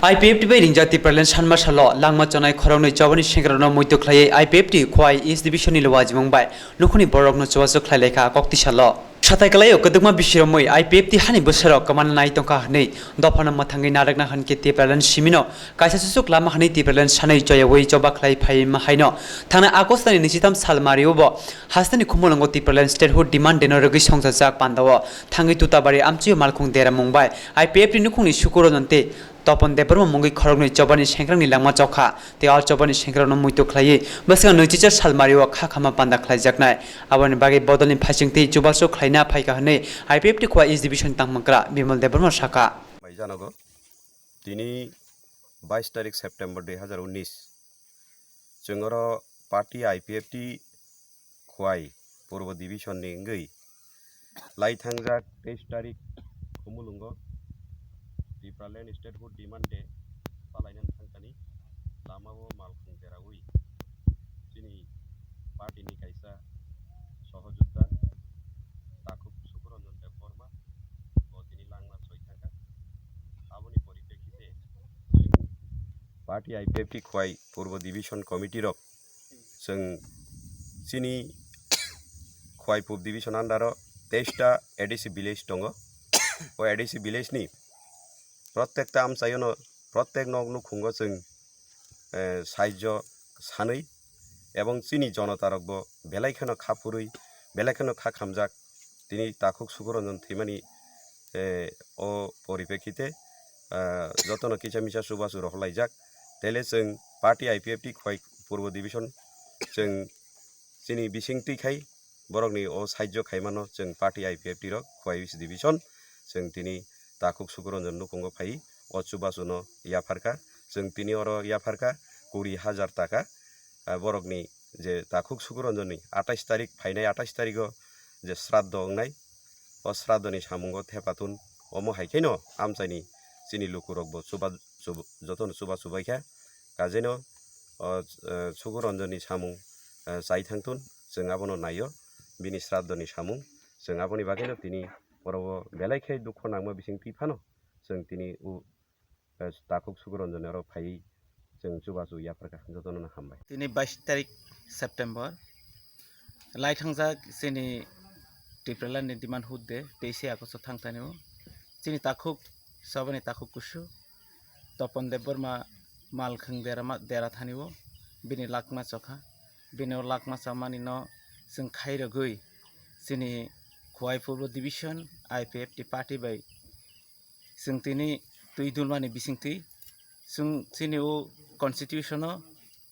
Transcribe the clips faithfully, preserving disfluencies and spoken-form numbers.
I P F T bai ringjak Tipraland sanma salo langma chonai khoroknwi chobani sengkrokno muitu khlaiwi I P F T Khowai East Division ni luwajimung bai nukhungni borokno chubachu khlai laikha koktwi salo. Satai kwlaio kwdwkma bisiromwi I P F T hani bwsarok kwmana nai tongkha hwnwi dophano mwthangwi narwkna hwnkhe Tipraland simino kaisa susuk lama hwnwi Tipraland sanwi choyawi choba khlai phaima haino thangnai August ni naichitham sal mario bo hasteni khumulwngo Tipraland statehood demand deno rwgwi songchajak pandao thangwi Tutabari amchio malkhung deramung bai I P F T nukhungni Sukurojon tei Topon Debbarma mungwi khoroknwi chobani sengkrokni langma chokha tei o chobani sengkrokno muitu khlaiwi bwskango naichisa sal mario kha khama panda khlaijaknai. Aboni bagwi bodolni phaisingtwi chubachu khlaina phaikha hwnwi I P F T Khowai East Division tangmangkra Bimal Debbarma sakha. Bai janogo, tini bais tarik September dui hazar unis, chwng oro party I P F T Khowai Purbo Division ni wngwi lai thangjak teis tarik Khumulwngo Tipraland Statehood Demand Day palainani thangkani lamao malkhung deraui chini party ni kaisa sohojutta Takhuk Sukuranjan Debbarma bo tini langma soi thangkha. Aboni poriprekhite party I P F T Khowai Purbo Division Committee rok chwng chini Khowai Pub Division under o teis ta A D C village tongo. O A D C village ni protekta amchaiono, protek nok nukhungo chwng, eh, sahajyo sanwi ebong chini jonotarokbo belai kheno kha phurwi, belai kheno kha khamjak. Tini Takhuk Sukuranjan thwimani, eh, o poriprekhite, ah, jotono kisa misa chubachu rohorlaijak. Tele chwng party I P F T Khowai Purbo Division chwng chini bisingtwi khai borokni o sahajyo khaimano chwng party I P F T rok Khowai East Division chwng tini Takhuk Sukuranjan nukhungo phai o chubachuno yapharkha. Chwng tini oro yapharkha kuri hajar taka, ah, borokni je Takhuk Sukuranjani atais tarik phainai atais tarigo je sraddho wngnai, o sraddhoni samungo thepathun omo hai khaino amchaini chini lukurokbo chuba-, chub-, jotono chuba chubaikha. Kajeino o, eh, Sukuranjani samung, eh, chai thangthun, chwng abono naio, bini sraddhoni samung, chwng aboni bagwino tini oro o belai khe dukho nangma bising twi phano chwng tini u, eh, Takhuk Sukuranjani oro phaiwi chwng chubachu yapharkha, jotono no hambai. Tini bais tarik September, lai thangjak chini Tipraland ni demand hut de, teise August o thang thani o. Chini Takhuk, sabani Takhuk kusu, Topon Debbarma malkhung dera ma-, dera thani o, bini lakma chokha, bini o lakma chamani no chwng khairogwi chini Khowai Purbo Division I P F T party bai chwng tini twi dulmani bisingtwi chwng chini o constitution o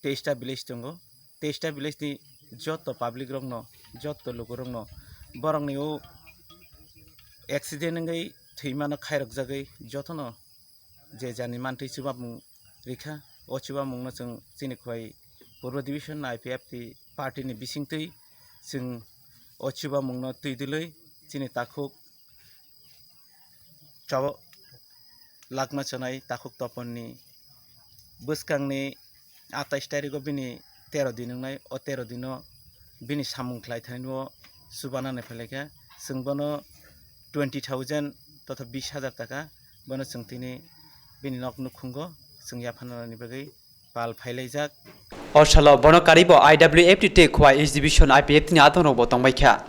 teis ta village tongo, teis ta village ni joto public rokno, joto lukurokno borokni o accident wngwi thwimano khairokjagwi jotono je jani mantwi chubamung rikha, o chubamungno chwng chini Khowai Purbo Division I P F T party ni bisingtwi chwng o chubamungno twi dwlwi chini Takhuk chabo lakma chonai Takhuk Toponni bwskangni atais tarigo bini tero din wngnai, o tero dino bini samung khlai thani o chubana nai phai laikha. Chwng bono twenty thousand totha bis hajar taka bono chwng tini bini nok nukhungo chwng yapharnani bagwi pal phailaijak. O salo bono karibo I W F T tei Khowai East Division I P F T ni adongrokbo tongbaikha.